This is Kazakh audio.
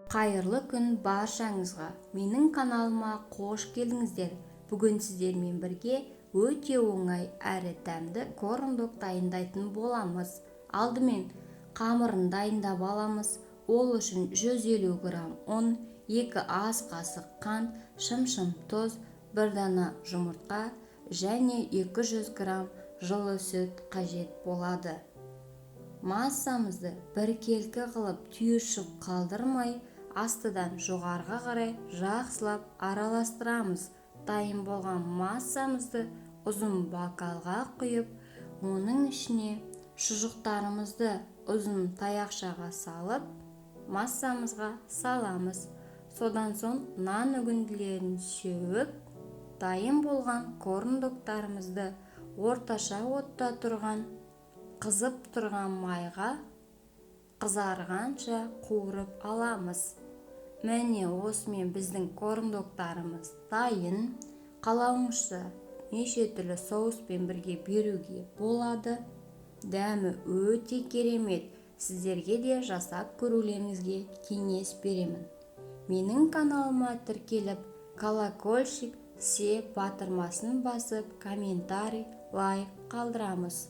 Қайырлы күн баршаңызға! Менің каналыма қош келдіңіздер! Бүгін сіздермен бірге өте оңай әрі дәмді корндог дайындайтын боламыз. Алдымен қамырын дайындап аламыз. Ол үшін 150 грамм ұн, 2 ас қасық қант, шымшым тұз, 1 дана жұмыртқа және 200 грамм жылы сүт қажет болады. Массамызды біркелкі қылып, түйіршік қалдырмай, астыдан жоғарыға қарай жақсылап араластырамыз. Дайын болған массамызды ұзын бокалға құйып, оның ішіне шұжықтарымызды ұзын таяқшаға салып, массамызға саламыз. Содан соң нан үгінділерін сеуіп, дайын болған корндогтарымызды орташа отта тұрған, қызып тұрған майға қызарғанша қуырып аламыз. Міне, осымен біздің корндогтарымыз дайын. Қалауыңызша неше түрлі соуспен бірге беруге болады. Дәмі өте керемет. Сіздерге де жасап көрулеріңізге кеңес беремін. Менің каналыма тіркеліп, колокольчик се батырмасын басып, комментарий, лайк қалдырамыз.